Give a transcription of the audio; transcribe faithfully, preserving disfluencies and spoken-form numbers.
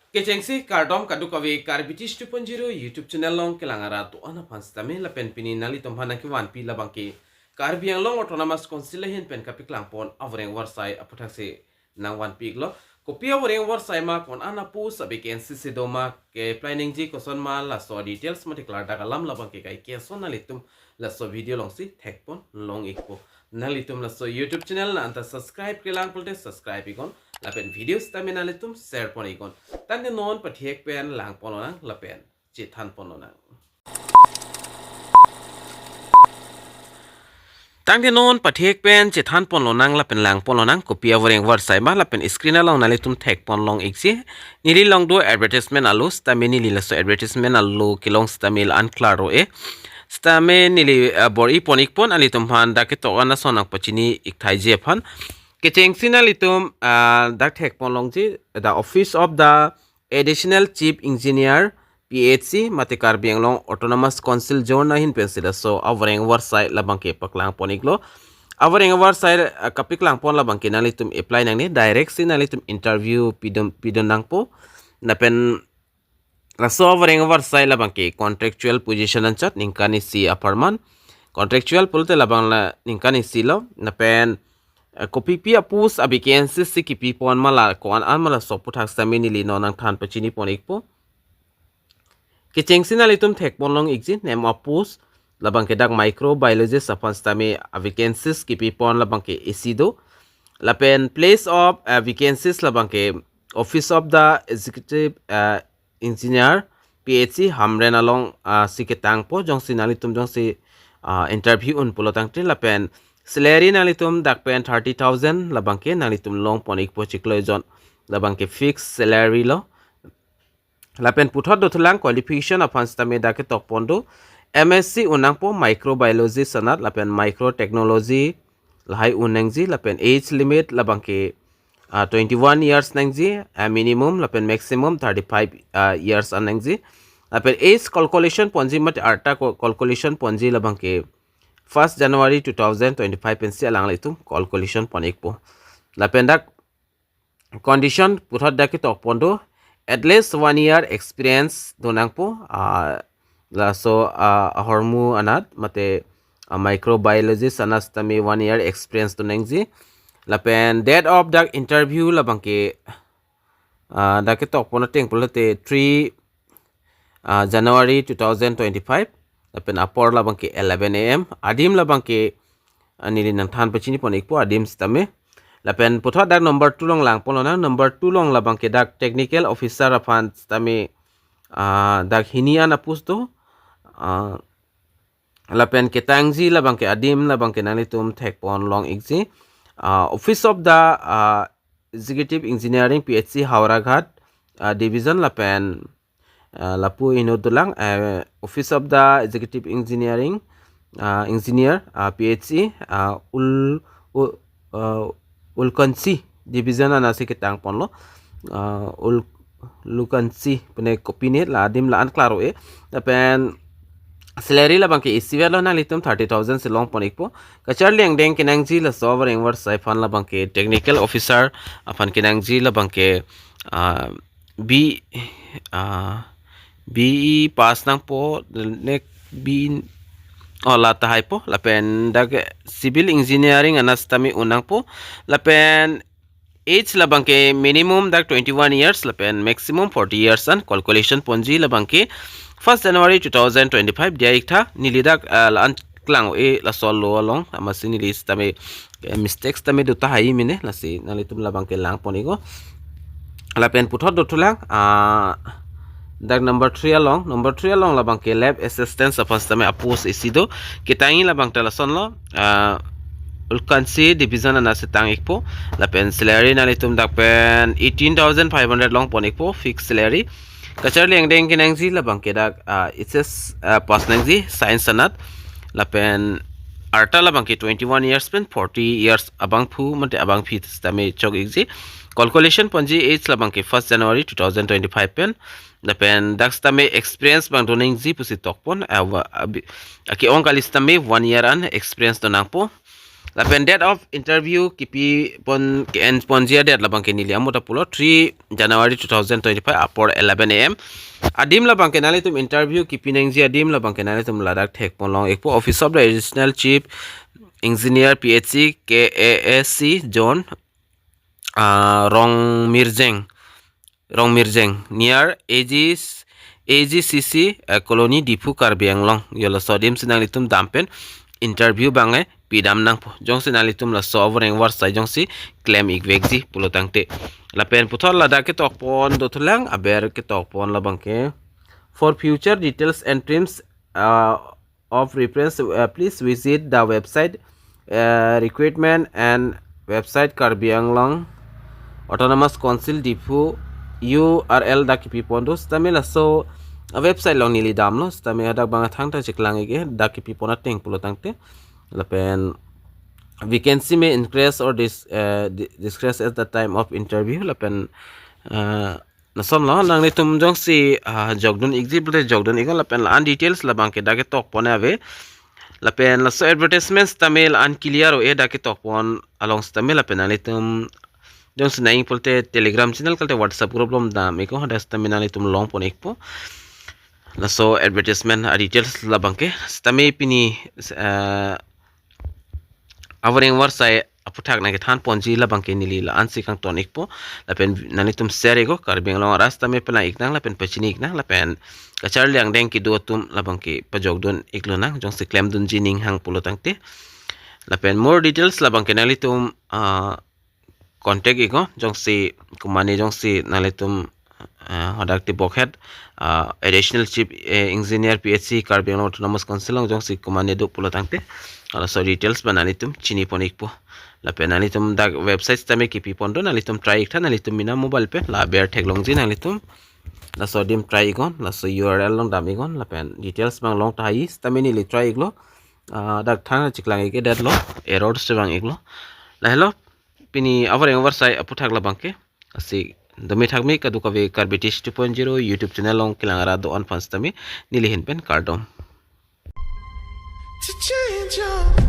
Kechengsi kardom kadokave Karbi Tish two point zero YouTube channel along kelang arat do-an aphan sitame lapen pini nanglitum aphan nangkevanpi labangke Karbi Anglong Autonomous Council ahin pen kapaklangpon avoreng avarsai aputhaksi nangvanpi iklo. Kopi avoreng avarsai ma, ko-an a-post avacancy si doma, ke-apply nangji kosonma, laso details mate klardak alam labangke kaike ason nanglitum laso video alongsi thekpon long ikpo. Nanglitum laso YouTube channel la-anta subscribe-kle lang pulote subscribe iknon. Lapen video sitame nanglitum share pon iknon. Tangte non pathek pen langpon lonang lapen chethanpon lonang. Tangte non pathek pen chethanpon lonang lapen langpon lonang kopi avoreng avarsai ma lapen screen along nanglitum thekpon long ikji. Neli along do advertisement alo sitame neli laso advertisement alo kelong sitame la-an klaro-e. Sitame neli, ah, bor-ipon ikpon nanglitum aphan dak ketok-an ason nangpachini ikthaiji aphan. Kechengsi nanglitum, ah, dak thekpon longji, the office of the Additional Chief Engineer P H E mate Karbi Anglong Autonomous Council Zone ahin pensi laso avoreng avarsai labangke paklangpon iklo. Avoreng avarsai, ah, kapaklangpon labangke nanglitum apply nangne, direct si nanglitum interview pidun, pidun nangpo. Lapen laso avoreng avarsai labangke contractual position anchot ningkan isi apharman. Contractual pulote labang la ningkan isi lo. Lapen, eh, kopipi a-post avacancy si kipipon ma la ko-an an ma laso aputhak sitame neli non nangthan pachinipon ikpo. Kechengsi nanglitum thekpon long ikji, nem a-post labangke dak microbiologist aphan sitame avacancies kipipon labangke isi do. Lapen place of, uh, vacancies labangke Office of the Executive, uh, Engineer P H E Hamren along, uh, si ketangpo, jongsi nanglitum jongsi, uh, interview un pulo tangte. Lapen salary nanglitum dak pen thirty thousand labangke nanglitum longpon ikpo chiklo ejon, labangke fixed salary lo. Lapen puthot dothulang qualification aphan sitame dak ketokpon do, M S C un nangpo microbiology anat lapen microtechnology lahai un nangji, lapen age limit labangke, ah, twenty-one years nangji, ah, minimum, lapen maximum thirty-five, ah, years an nangji. Lapen age calculation ponji mate arta cal-, calculation ponji labangke first January two thousand twenty-five pensi alanglitum calculation pon ikpo. Lapen dak condition puthot dak ketokpon do, at least one year experience do nangpo, ah, laso, ah, ahormu anat mate, ah, microbiologist anat sitame one year experience do nangji. Lapen date of the interview labangke, ah, dak ketokpon ateng pulote three, ah, January two thousand twenty-five. Lapen apor labangke eleven A M. Adim labangke, ah, neli nangthan pachinipon ikpo adim sitame. Lapen puthot dak number two along langpon lonang, number two along labangke dak technical officer aphan sitame, ah, dak hini an a-post do. Ah, lapen ketangji labangke adim labangke nanglitum thekpon long ikji. Ah, Office of the, ah, Executive Engineering P H E Howraghat, ah, Division lapen, ah, lapu inut dolang, eh, Office of the Executive Engineering, ah, Engineer, ah, P H E, ah, Ul-, U-, ah, Ulkansi Division anat si ketangponlo, ah, Ul-, Lukansi pune kopine la adim la-an klaro-e. Lapen salary labangke isivet lo, nanglitum thirty thousand si longpon ikpo. Kacharli angdeng kenangji laso avoreng avarsai aphan labangke technical officer aphan kenangji labangke, ah, B, ah, B E pass nangpo, nek B, oh, la tahai po, lapen dak civil engineering anat sitame un nangpo, lapen age labangke minimum dak twenty-one years, lapen maximum forty years an calculation ponji labangke first January two thousand twenty-five diya iktha, neli dak, ah, la-an klang-e laso alo along, amatsi neli sitame, eh, mistakes tame do tahai mene, lasi nanglitum labangke langpon iknon. Lapen puthot dothulang, ah, dak number three along, number three along labangke lab assistant aphan sitame a-post isi do, ketangji labang ta lasonlo, ah, Ulkansi Division anat si tang ikpo, lapen salary nanglitum dak pen eighteen thousand five hundred longpon ikpo, fixed salary. Kacharli angdeng kenangji labangke dak, ah, H S, ah, pass nangji, science anat. Lapen arta labangke twenty-one years pen forty years abangphu mate abangphi sitame chok ikji. Calculation ponji age labangke first January two thousand twenty-five pen. Lapen dak sitame experience abang do nangji pusi tokpon, ah, wa-, abi-, ake-ong kali sitame one year an experience do nangpo. Lapen date of interview kipipon ke-enponji a-date labangke neli amut ta pulo three January two thousand twenty-five apor eleven a m. Adim labangke nanglitum interview kipinangji adim labangke nanglitum ladak thekpon long ikpo, Office of the Additional Chief Engineer P H C K A S C Zone, ah, Rongmirjeng, Rongmirjeng near A G, A G C C, eh, Colony, Diphu, Karbi Anglong. Yo laso adim si nanglitum dampen interview abang, eh, pidam nangpo. Jongsi nanglitum laso avoreng avarsai jongsi klem ikvekji pulo tangte. Lapen puthot ladak ketokpon dothulang, aber ketokpon labangke. For future details and terms, uh, of reference, uh, please visit the website, uh, recruitment and website Karbi Anglong Autonomous Council Diphu, U R L dak kipipon do. Sitame laso, uh, website along neli damlo, sitame hadak abang thangta cheklang ikji, dak kipipon ateng pulo tangte. Lapen vacancy may increase or dis-, uh, di-, decrease at the time of interview. Lapen, uh, lasonlo, nanglitum jongsi, ah, jokdun ikji pulote jokdun iknon, lapen la-an details labangke dak ketokpon ave. Lapen laso advertisement sitame la-an clear o-e dak ketokpon along sitame, lapen nanglitum jongsi nangji pulote Telegram channel kalte WhatsApp group along dam iknon, hadak sitame nanglitum longpon ikpo. Laso advertisement a-details labangke sitame pini, ah, avoreng avarsai aphuthak nangkethanponji labangke neli la-ansi kangton ikpo. Lapen nanglitum share iknon, Karbi Anglong arat sitame pelang iknang lapen pachini iknang, lapen kacharli angdeng kedo atum labangke pajokdun iklonang, jongsi klemdunji ning hang pulo tangte. Lapen more details labangke nanglitum, ah, contact iknon, jongsi komane jongsi nanglitum, ah, hadak tibok het, ah, Additional Chief, eh, Engineer P H C Karbi Anglong Autonomous Council along jongsi komane do pulo tangte, laso details abang nanglitum chinipon ikpo. Lapen nanglitum dak website sitame kipipon do, nanglitum try iktha, nanglitum mena mobile pen la aber theklongji, nanglitum laso adim try iknon, laso U R L along dam iknon, lapen details abang long tahai sitame neli try iklo, ah, dak thang cheklang ikji, detlo, error si vang iklo. Lahelo pini avoreng avarsai aphuthak labangke. Lasi dome thakme kadokave Karbi Tech two point zero YouTube channel along kelang arat do-an aphan sitame neli ahin pen kardom. To change your